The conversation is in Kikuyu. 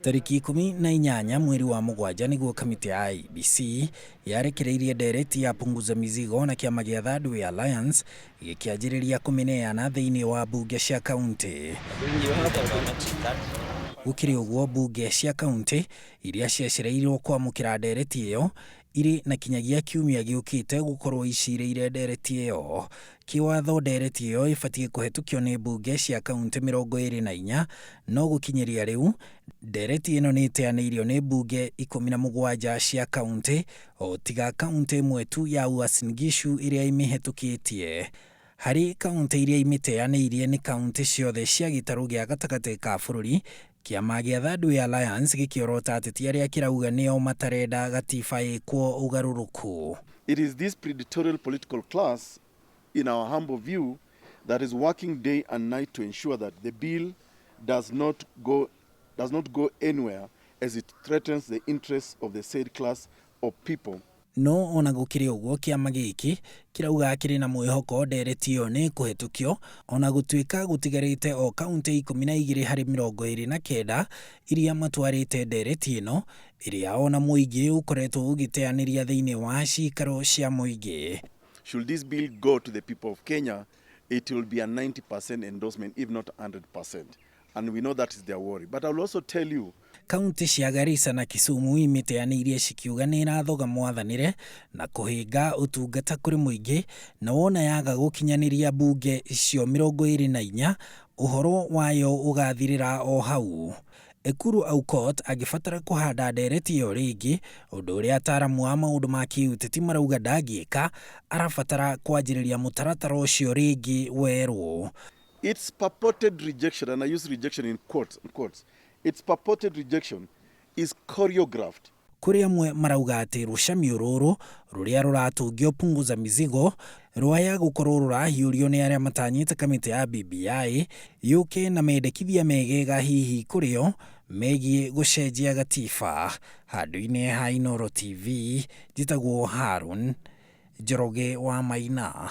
Tarĩki 18 mweri wa 7 nĩguo kamĩtĩ ya IEBC yarekereirie ndereti ya Punguza Mizigo na kĩama gĩa Third Way Alliance gĩkĩanjĩrĩria kũmĩneana thĩinĩ wa mbunge cia kaunti. Gũkĩrĩ ũguo, mbunge cia kaunti iria ciacereirwo kwamũkĩra ndereti ĩyo irĩ na kinyagia kiumia gĩũkĩte gũkorwo icirĩire ndereti ĩyo. Kĩwatho ndereti ĩyo ĩbatiĩ kũhetũkio nĩ mbunge cia kaunti 24, no gũkinyĩria rĩu ndereti ĩno nĩ ĩteanĩirio nĩ mbunge 17 cia kaunti, o tiga kaunti ĩmwe tu ya Uasin Gishu ĩrĩa ĩmĩhetũkĩtie. Harĩ kaunti iria imĩteanĩirie nĩ kaunti ciothe cia gĩtarũ gĩa gatagatĩ ka bũrũri. Kĩama gĩa Third Way Alliance gĩkĩorota ateti arĩa kĩrauga nĩo matarenda gatiba ĩkwo ũgarũrũku. It is this predatorial political class, in our humble view, that is working day and night to ensure that the bill does not go anywhere, as it threatens the interests of the said class of people. No ona gũkĩrĩ ũguo, kĩama gĩkĩ kĩrauga kĩrĩ na mwĩhoko ndereti ĩyo nĩ ĩkũhetũkio, ona gũtuĩka gũtigarĩte o kaunti 12 harĩ 29 iria matwarĩte ndereti ĩno, ĩrĩa ona mũingĩ ũkoretwo ũgĩteanĩria thĩinĩ wa cikaro cia mũingĩ. Should this bill go to the people of Kenya, it will be a 90% endorsement, if not 100%. And we know that is their worry. But I will also tell you Kaunti cia Garissa na Kisumu imĩteanĩirie cikiuga nĩ irathoga mwathanĩre na kũhĩnga ũtungata kũrĩ mũingĩ, na wona yaga gũkinyanĩria mbunge icio 24, ũhoro wayo ũgathirĩra o hau. Ekuru Aukot agĩbatara kũhanda ndereti ĩyo rĩngĩ, ũndũ ũrĩa ataaramu a maũndũ ma kĩũteti marauga ndangĩka, arabatara kwanjĩrĩria mũtaratara ũcio rĩngĩ werũ. Its purported rejection, and I use rejection in quotes, its purported rejection is choreographed. Kũrĩ amwe marauga atĩ rũcamio rũrũ rũrĩa rũratũngio Punguza Mizigo rwaya gũkorwo rũrahiũrio nĩ arĩa matanyĩte kamĩtĩ ya BBI yũke na mendekithia megega hihi kũrĩo megiĩ gũcenjia gatiba. Handũ-inĩ ha Inooro TV, njĩtagwo Harun Njoroge wa Maina.